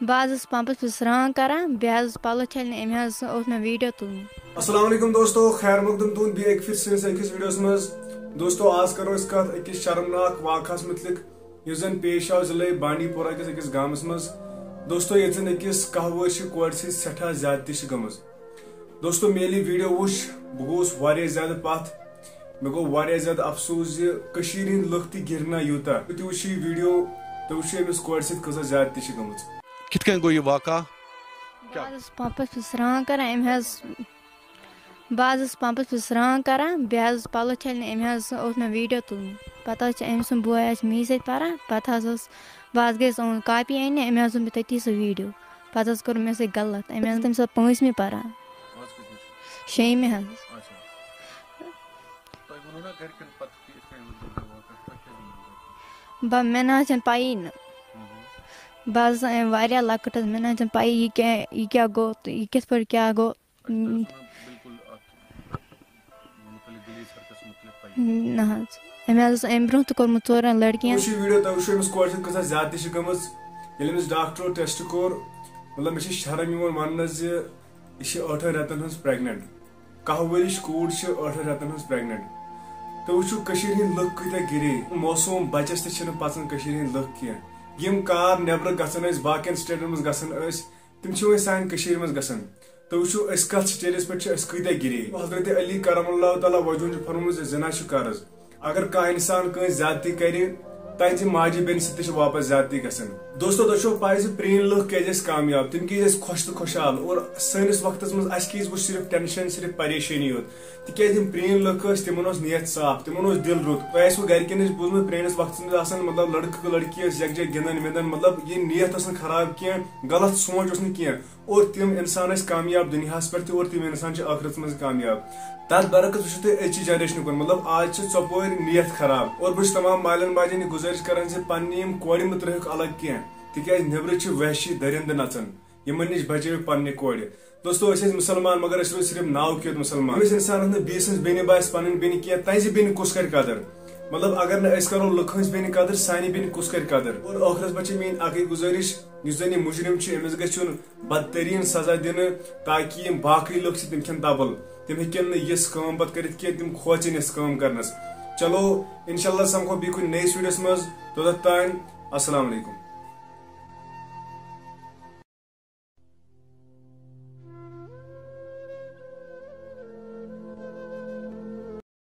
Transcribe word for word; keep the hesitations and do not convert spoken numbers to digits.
بہٕ حظ ٲسٕس پمپس پٮ۪ٹھ سرٛان کران، بیٚیہِ حظ ٲس پلو چھلنہِ، أمۍ حظ اوس مےٚ ویٖڈیو تُلمُت۔ السلام علیکم دوستو، خیر مقدم تُہُنٛد بیٚیہِ اَکہِ پھِرِ سٲنِس أکِس ویٖڈیوَس منٛز۔ دوستو، آز کرو أسۍ کتھ أکِس شرمناک واقعس مُتعلق، یُس زن پیش آو ضلعے بانڈی پورہ کِس أکِس گامس منٛز۔ دوستو، ییٚتہِ زن أکِس کاہ وُہٕرۍ چھِ کورِ سۭتۍ سٮ۪ٹھاہ زیادتی چھِ گٔمٕژ۔ دوستو، مےٚ ییٚلہِ یہِ ویٖڈیو وُچھ، بہٕ گوٚوُس واریاہ زیادٕ پتھ۔ مےٚ گوٚو واریاہ زیادٕ افسوس زِ کٔشیٖرِ ہٕنٛدۍ لُکھ تہِ گِرِ نہ یوٗتاہ۔ تُہۍ تہِ وٕچھِو یہِ ویٖڈیو، تُہۍ وٕچھِو أمِس کورِ سۭتۍ کۭژاہ زیادتی چھِ گٔمٕژ۔ کِتھ کٔنۍ گوٚو یہِ واقعہ؟ بہٕ حظ ٲسٕس پمپس پٮ۪ٹھ سرٛان کران، أمۍ حظ بہٕ حظ ٲسٕس پمپس پٮ۪ٹھ سرٛان کران، بیٚیہِ حظ ٲس پلو چھلنہِ، أمۍ حظ اوس مےٚ ویٖڈیو تُلمُت۔ پتہٕ حظ چھِ أمۍ سُنٛد بوے حظ چھِ میٚیہِ سۭتۍ پران، پتہٕ حظ اوس بہٕ حظ گٔیَس أہُنٛد کاپی اننہِ، أمۍ حظ اوٚن مےٚ تٔتی سُہ ویٖڈیو۔ پتہٕ حظ کوٚر مےٚ سۭتۍ غلط، أمۍ حظ تٔمِس اوس پٲنٛژمہِ پران، شیٚیمہِ حظ۔ تۄہہِ ووٚنوُ نا گرِکٮ۪ن پتہٕ کہِ یِتھ کٔنۍ ووٚن تۄہہِ واقعہ، تۄہہِ کیٛازِ ووٚنوُ گرِکٮ۪ن؟ بہٕ مےٚ نہ حظ چھَنہٕ پَیی نہٕ۔ بہٕ حظ ٲسٕس واریاہ لۄکٕٹ حظ، مےٚ نہ حظ چھَنہٕ پَیی یہِ کیٛاہ، یہِ کیٛاہ گوٚو تہٕ یہِ کِتھ پٲٹھۍ کیٛاہ گوٚو۔ تۄہہِ اوسوُ نا بالکل اَتھ مُتعلِق دٔلیٖل سرکس مُتعلِق پَیی؟ نہ حظ، أمۍ حظ اوس اَمہِ برٛونٛہہ تہِ کوٚرمُت ژورَن لٔڑکِیَن۔ وٕچھ یہِ ویٖڈیو، تۄہہِ وٕچھو أمِس کورِ سۭتۍ کۭژاہ زیادتی چھِ گٔمٕژ۔ ییٚلہِ أمِس ڈاکٹرو ٹیسٹ کوٚر، مطلب، مےٚ چھِ شرم یِوان وَننَس زِ یہِ چھِ ٲٹھَن رٮ۪تَن ہٕنٛز پرٛٮ۪گنٮ۪نٛٹ۔ کاہ ؤرِش کوٗر چھِ ٲٹھَن رٮ۪تَن ہٕنٛز پرٛٮ۪گنٮ۪نٛٹ۔ تُہۍ وٕچھِو کٔشیٖرِ ہِنٛدۍ لُکھ کۭتیٛاہ گِرے۔ معصوٗم بَچَس تہِ چھِنہٕ پَژان کٔشیٖرِ ہِنٛدۍ لُکھ کینٛہہ۔ یِم کار نٮ۪برٕ گژھان ٲسۍ، باقیَن سٹیٹَن منٛز گژھان ٲسۍ، تِم چھِ وۄنۍ سانہِ کٔشیٖرِ منٛز گژھان۔ تُہۍ وٕچھِو أسۍ کَتھ سٹیجَس پٮ۪ٹھ چھِ، أسۍ کۭتیٛاہ گِرے۔ حضرت علی کرم اللہ تعالیٰ وجہُن چھُ فرمومُت زِ زِنا چھُ قرض۔ اگر کانٛہہ اِنسان کٲنٛسہِ زیادتی کَرِ، تَتہِ ماجہِ بیٚنہِ سۭتۍ تہِ چھِ واپس زیادتی گژھان۔ دوستو، تۄہہِ چھو پَے زِ پرٛٲنۍ لُکھ کیٛازِ ٲسۍ کامیاب، تِم کیٛازِ ٲسۍ خۄش تہٕ خۄشحال، اور سٲنِس وقتَس منٛز اَسہِ کیٛازِ وٕچھ صرف ٹٮ۪نشَن، صرف پریشٲنی یوت؟ تِکیٛازِ یِم پرٛٲنۍ لُکھ ٲسۍ، تِمَن اوس نیت صاف، تِمَن اوس دِل رُت۔ تۄہہِ آسِوٕ گَرِکٮ۪ن نِش بوٗزمُت، پرٛٲنِس وقتَس منٛز آسان، مطلب، لٔڑکہٕ لٔڑکی ٲسۍ یَکجاہ گِنٛدان وِنٛدان، مطلب، یہِ نیت ٲس نہٕ خراب کینٛہہ، غلط سونٛچ اوس نہٕ کینٛہہ۔ اور تِم انسان ٲسۍ کامیاب دُنیاہس پٮ۪ٹھ تہِ، اور تِم انسان چھِ ٲخرتس منٛز کامیاب۔ تتھ برعکس وٕچھِو تُہۍ أزچہِ جنریشنہِ کُن، مطلب، آز چھِ ژۄپٲرۍ نیت خراب۔ اور بہٕ چھُس تمام مالٮ۪ن ماجٮ۪ن یہِ گُزٲرِش کران زِ پننہِ یِم کورِ مہٕ ترٲیہوکھ الگ کینٛہہ، تِکیازِ نیبرٕ چھِ وحشی درندٕ نژان، یِمن نِش بچٲیِو پننہِ کورِ۔ دوستو، أسۍ ٲسۍ مُسلمان، مگر أسۍ روٗدۍ صرف ناو کیوت مُسلمان۔ أمِس انسانس نہٕ بیٚیہِ سٕنٛز بیٚنہِ باسہِ پنٕنۍ بیٚنہِ کینٛہہ، تہنٛزِ بیٚنہِ کُس کرِ قدر؟ مطلب، اگر نہٕ أسۍ کرو لُکہٕ ہٕنٛز بیٚنہِ قدر، سانہِ بیٚنہِ کُس کرِ قدر؟ اور ٲخرس پٮ۪ٹھ چھِ میٲنۍ اکٕے گُزٲرِش، یُس زن یہِ مُجرِم چھُ، أمِس گژھِ یُن بدترین سزا دِنہٕ، تاکہ یِم باقٕے لُکھ چھِ، تِم کھٮ۪ن تبل، تِم ہیٚکن نہٕ یِژھ کٲم پتہٕ کٔرِتھ کینٛہہ، تِم کھوژن یِژھ کٲم کرنس۔ چلو، انشاءاللہ سمکھو بیٚیہِ کُنہِ نٔیِس ویٖڈیوس منٛز۔ توٚتتھ تام، السلام علیکم۔